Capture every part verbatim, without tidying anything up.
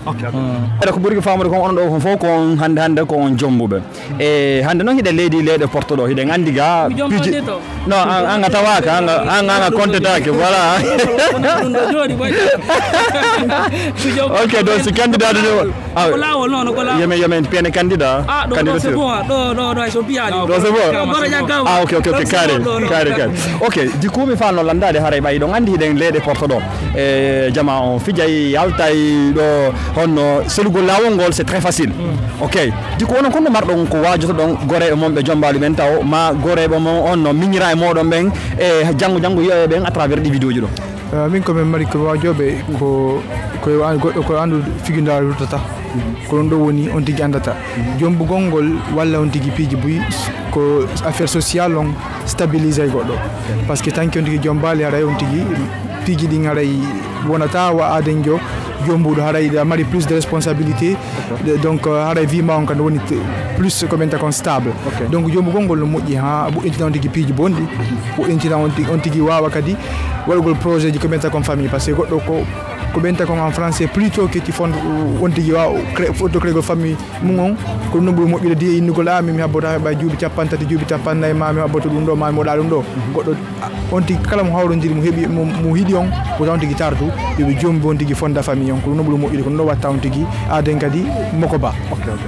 Ok, ok. Ɓayde ko ɓuri ko faamude kon, onon ɗoo kon fof ko on hannde, hannde ko on jombuɓe. E hannde noon hiɗen leydi leyɗe Porto ɗoo, hiɗen anndi ga piiji. No, an, an a tawaaka, an, an, an a kontetaake, voilà. Ok, donc si candidat de, ah, ko laawol, non, ko laawol. Yemen, yemen, piene candidat. Ah, ɗo, ɗo, c'est bon, ah, ɗo, ɗo, ɗo, so piyaali. Ɗo, c'est bon. Ɗo, ɗo, ɗo, ah, ok, ok, ok, carré, carré, carré. Ok, du coup, mi faalno lanndaade haray ɓay ɗon anndi hiɗen leyɗe Porto ɗoo. E jamaa on fijay, yaltay ɗo, honno selugol laawol ngol, c'est très facile. Ok. Jikku onon, kono marɗon ko waajotoɗon goreeɓe mon ɓe jombaali ɓen taw, ma goreeɓe mon on no miñira e mooɗon ɓen, e janngo janngo yi'oya ɓen à travers ɗi vidéo ji ɗo? Eh, min ko min mari ko waajooɓe ko, ko e an-, goɗɗo ko anndu figundaaru ruttata. Ko ɗum ɗo woni on tigi anndata. Jombugol ngol walla on tigi piiji buy ko affaire sociale on stabilisay goɗɗo. Parce que tant que on tigi jombaali haray on tigi piiji ɗin haray wonata wa aaden jo jombuɗo haray a mari plus de responsabilité. De-, donc, euh, haray vie ma on kan woni t-, plus ko ɓen takon stable. Ok. Donc, jombugol ngol no moƴƴi ha woɗɗintina on tigi piiji bonɗi, woɗɗintina on tigi, on tigi waawa kadi waɗugol projet ji ko ɓen takon famille. Parce que goɗɗo ko, ko ɓen takon en français, plutôt que ti fond, on tigi waawa cré-, fotto créegol famille mum on, ko ɗum ɓuri moƴƴude di e innugol, a, min mi habboto hay ɓay juuɓi cappanɗe tati, juuɓi cappanɗe nayi, ma mi habboto ɗum ɗo, ma mi waɗa ɗum ɗo. Goɗɗo, a, on tigi kala mo hawrondiri, mo heɓi, mo, mo hiɗi on, wota on tigi tardu, yo ɓe jombi on tigi fonda famille on, ko ɗum ɓuri moƴƴude, ko ɗum ɗo watta on tigi, aaden kadi, moko ba. Ok, ok.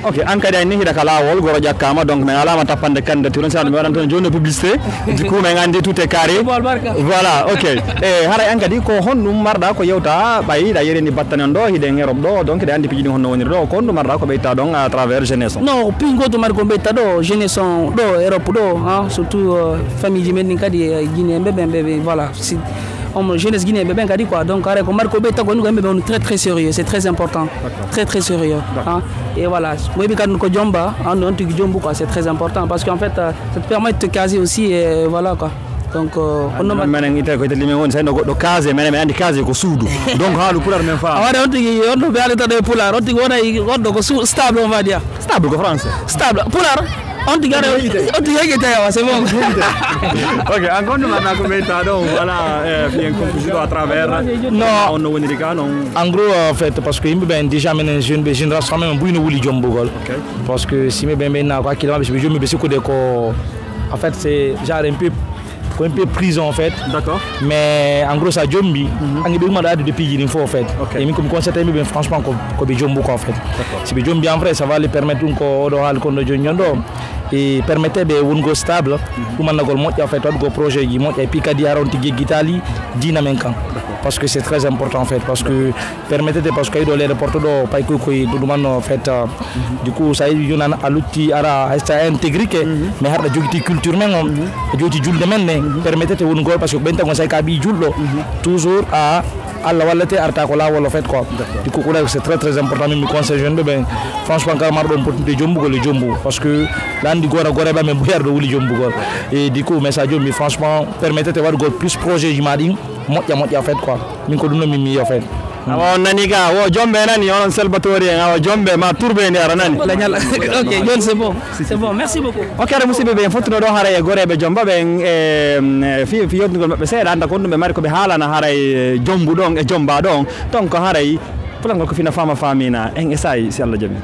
Ok, an kadi a inni hiɗa ka laawol, goro ƴakkaama, donc mi alaama tappande candidature on, si mi waɗan toon jooni publicité, du coup, min anndi tout est carré. Voilà, ok. E haray an kadi, ko honɗum marɗa ko yewta, ɓay ɗa yereni battane on ɗo, hiɗen Europe ɗo, donc ɗe anndi piiji ɗin honno woniri ɗo, ko honɗum marɗa ko ɓeyta ɗon à travers jeunesse on? Non, piiji gooto mari ko ɓeyta ɗo, jeunesse on ɗo, Europe ɗo, hein, surtout, euh, famille ji men ɗin kadi, e Guinée, ɓe, ɓe, ɓe, ɓe, voilà, si, on, jeunesse Guinée, ɓe ɓen kadi quoi, donc haray ko mari ko ɓeyta ko ni ko yimɓe ɓe on très, très sérieux, c'est très important. D'accord. Très, très sérieux. D'accord. Hein. Et voilà, mo heɓi kadi ko jomba, hein, on tigi jombu quoi, c'est très important parce qu'en fait, euh, ça te permet de te caser aussi, et voilà quoi. Donc, euh, on a menen ite ko ite limen woni, sayno goɗɗo case, menen mi andi case ko suudu. Donc, haalu pular men faa. Awade on tigi, on no be alata de pular, on tigi wona e goɗɗo ko su-, stable, on va dire. Stable ko français. Stable. Pular. On tigi ara, on tigi yake tayawa, c'est bon. Ok, an kon ɗum ko ɓeyta ɗo, voilà, eh, fiyen conclusion à travers. Non. On no woniri ka non. En gros, en fait, parce que yimɓe ɓen déjà menen jeune, ɓe génération men buy no wuli jombugol. Ok. Parce que si ɓe ɓen ɓe na ko hakkille maɓɓe, si ɓe jombi ɓe sikkude ko, en fait, c'est genre un peu, ko un peu prison, en fait. D'accord. Mais en gros, sa jombi, an ɓe umma ɗo addude piiji ɗin fof, en fait. Ok. Et min ko mi conseil yimɓe ɓen, franchement, ko, ko ɓe jombu quoi, en fait. D'accord. Si ɓe jombi, en vrai, ça va les permettre ɗum ko oɗo haali kon ɗo joni joni ɗo. E permettre ɓe wongo stable, ɗum annagol moƴƴa, en fait, waɗugol projet ji moƴƴa, et puis kadi ara on tigi yeggitaali diina men kan. Parce que c'est très important, en fait, parce que permettete, parce que iɗo leyɗe Porto ɗo, pay koy koy ɗum ɗum anno, en fait, euh, du coup, sa yiɗi jonan a lutti ara, hay sa intégré ke, mais haɗa jogiti culture men on, a jogiti julde men ne, permettete wonugol, parce que ɓen tagon sa ka ɓi julɗo, toujours a Allah wallete arta ko laawol, en fait, quoi. D'accord. Du coup, ko ɗum c'est très, très important, min mi conseil jeune ɓe ɓen, franchement, kala marɗo opportunité jombugol e jombu, parce que landi gora gora ɓe men buyar ɗo wuli jombugol. Et du coup, mais sa jombi, franchement, permettete waɗugol plus projet ji ma ɗin, moƴƴa, moƴƴa, en fait, quoi. Min ko ɗum no min mi, en fait. Awa, on nani ka, wo jombe nani, onon Selbatori en, awa jombe ma turbe ni ara nani. Lañal. Ok, joni c'est bon. C'est bon, merci beaucoup. Ok, ara musidɓe ɓe, en fottuno ɗo haray e goreeɓe jomba ɓen, e, e, fi, fi yewtugol maɓɓe seeɗa, anda ko ɗum ɓe mari ko ɓe haalana haray, e, jombu ɗon e jomba ɗon. Donc haray, pulangol ko fina fama famina, en e sayi, si Allah jaɓi.